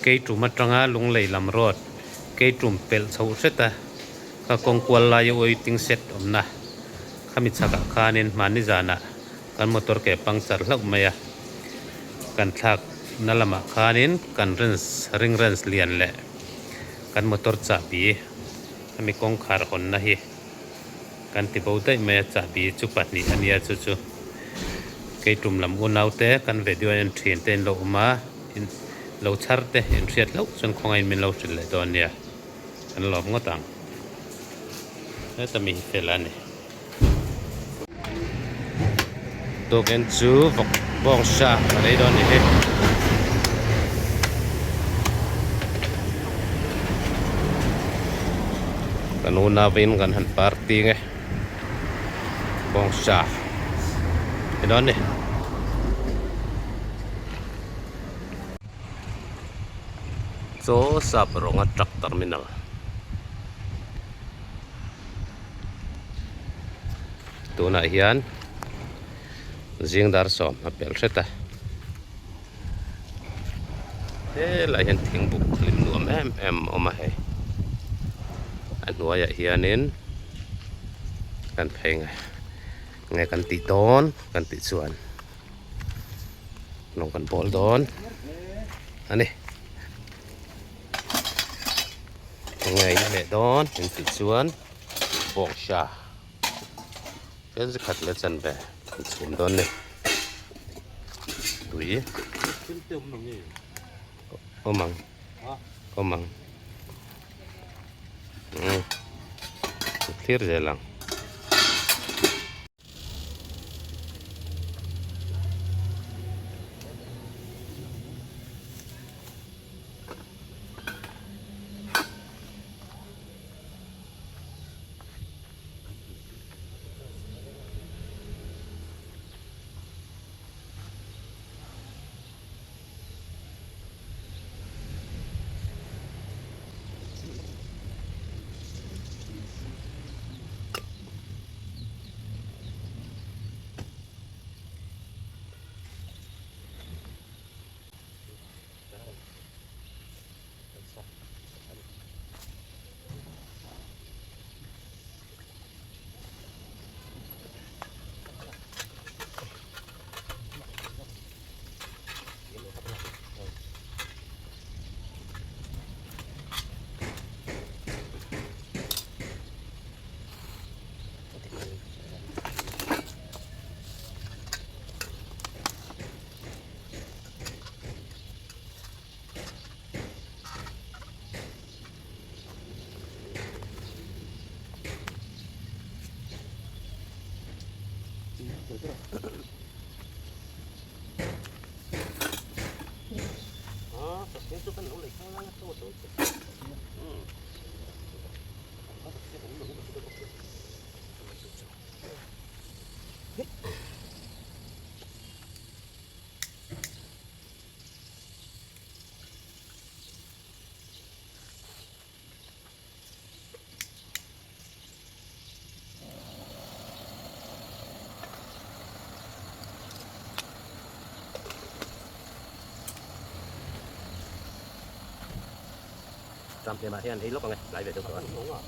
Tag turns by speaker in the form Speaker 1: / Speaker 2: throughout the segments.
Speaker 1: Keitum atanga Lunglei lam road Keitum pelh chho hret a, ka kawng kual laia waiting shed awmna khami chhakah khanin hmanni zanah kan motor ke puncture hlauh mai a, kan thlak na lamah khanin kan wrench ring wrench lian leh kan motor chahbi khami kawngkhar hawnna hi kan ti bo daih mai a, chahbi chu pahnih a nia chu chu Keitum lam unaute kan video en thin te in lo awm a. In lo chhar te in hriat hlauh chuan khawngain min lo hrilh leh dawn nia, kan lawm ngawt ang. Heta mi hi fel a ni. Tukin chu vawk bawng sha a lei dawn ni hi. Kan unauin kan han party nge bawng sha ni dawn ni. Chaw sap rawnga truck terminal tunah hian zing dar sawm a pel hret a helaiah hian thing buk hlim nuam em em a awm a hei a hnuaiah hianin kan phei nge kan tih dawn kan tih chuan. Lawng kan bawl dawn a ni enge in leh dawn in tih chuan bawngsa tlem chi khat leh chanve kan chhum dawn a ni tui awm ang awm ang umm thlir zel ang. Tram hlemah hian ei lawk ang e, tlai ve deuh tawh a.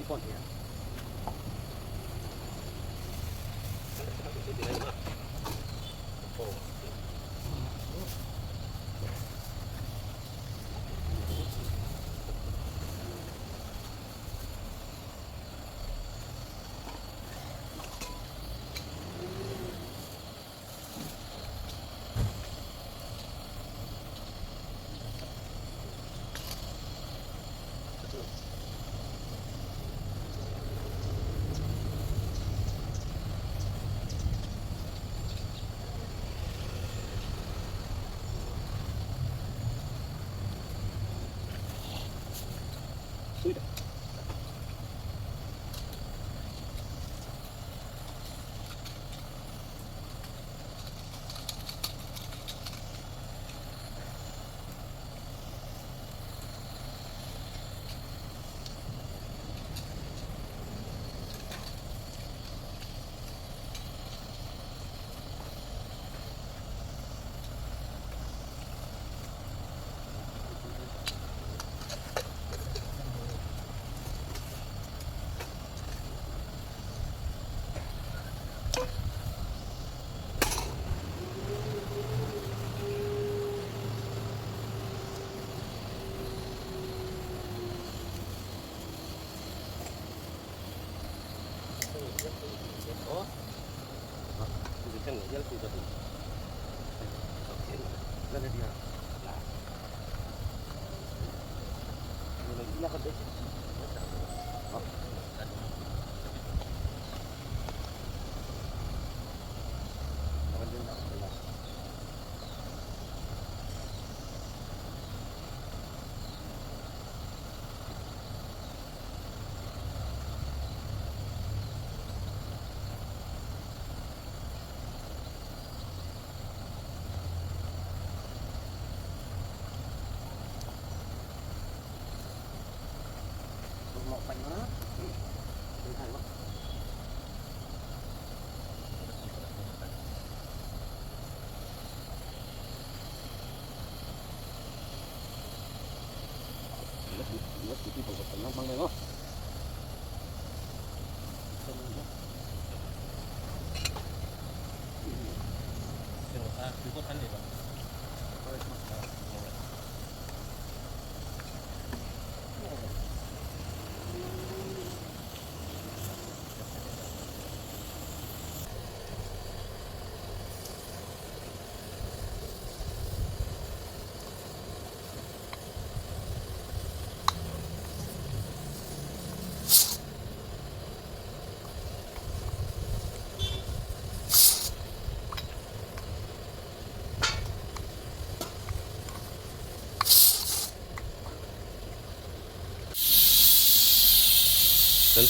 Speaker 1: Kan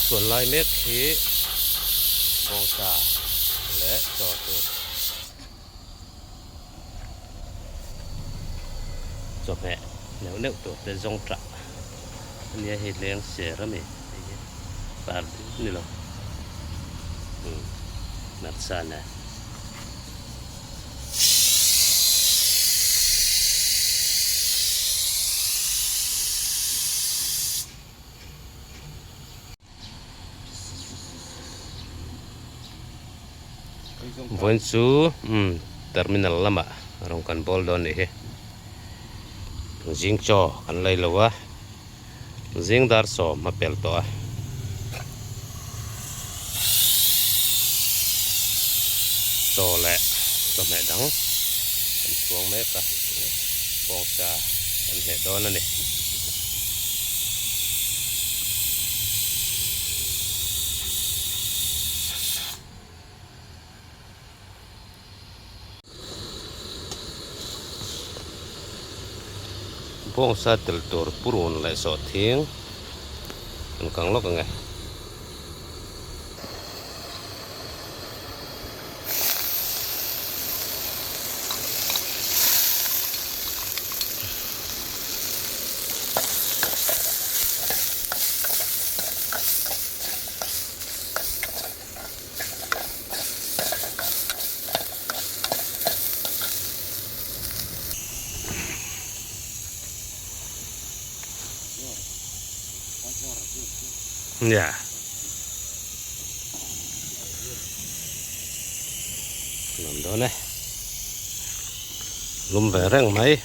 Speaker 1: chhuan lai mek hi bawngsa leh chaw tur chawhmeh neuh neuh tur te zawng tah a nia hei leng ser a mi hei hi par ni lo umm hmarcha nen. Vawiin chu umm terminal lamah rawn kan bawl dawn nih hi zing chaw kan lei lo a zing dar sawm a pel tawh a. Chaw leh chawhmeh dang kan chhuang mek a bawngsa kan hneh dawn a ni. Bawngsa tel tur purun leh sawhthing an kang lawk ang e. Nia. Nuam dawn e. Lum ve reng mai.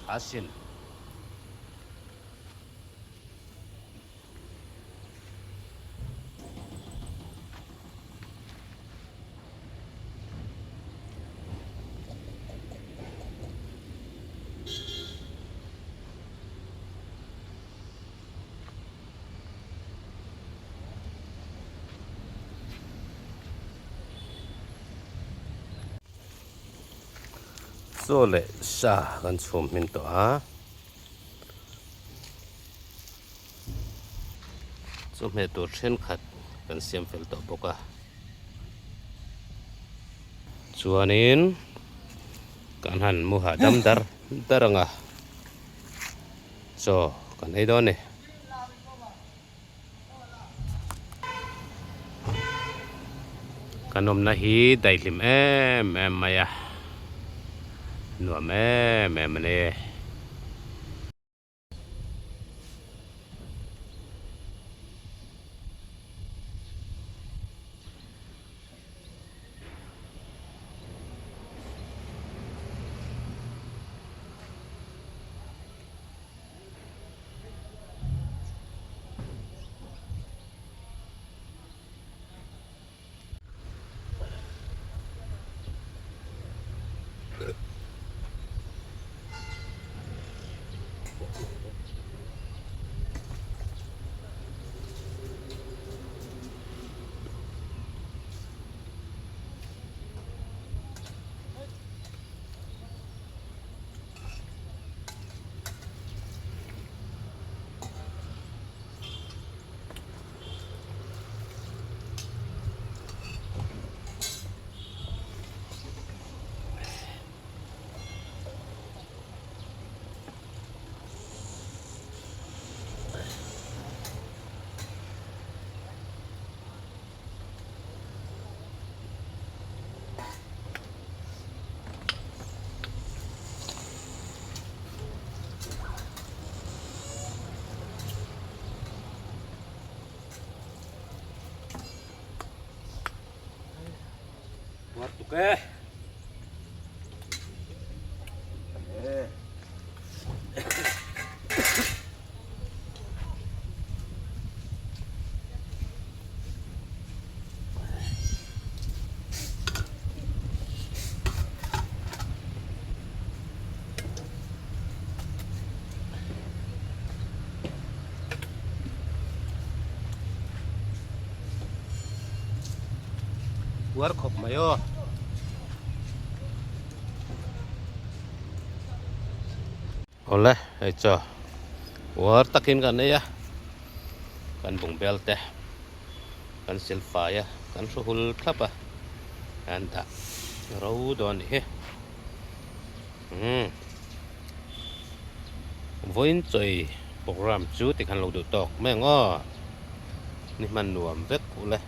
Speaker 1: Tha sin. Chaw leh sa kan chhum hmin tawh a. Chawhmeh tur thenkhat kan siam fel tawh bawk a. Chuanin kan han mu hahdam dar dar ang a. Chaw kan ei dawn a ni. Kan awmna hi daihlim em em mai a, nuam em em a ni. Puar tuk e. Puar khawp mai aw. Awle hei chaw uar takin kan ei a kan bungbel te kan sil fai a kan hru hul thlap a an dah ro dawn a nih hi umm vawiin chawi program chu tikhan lo duh tawk mai ang aw ni hman nuam vek ule.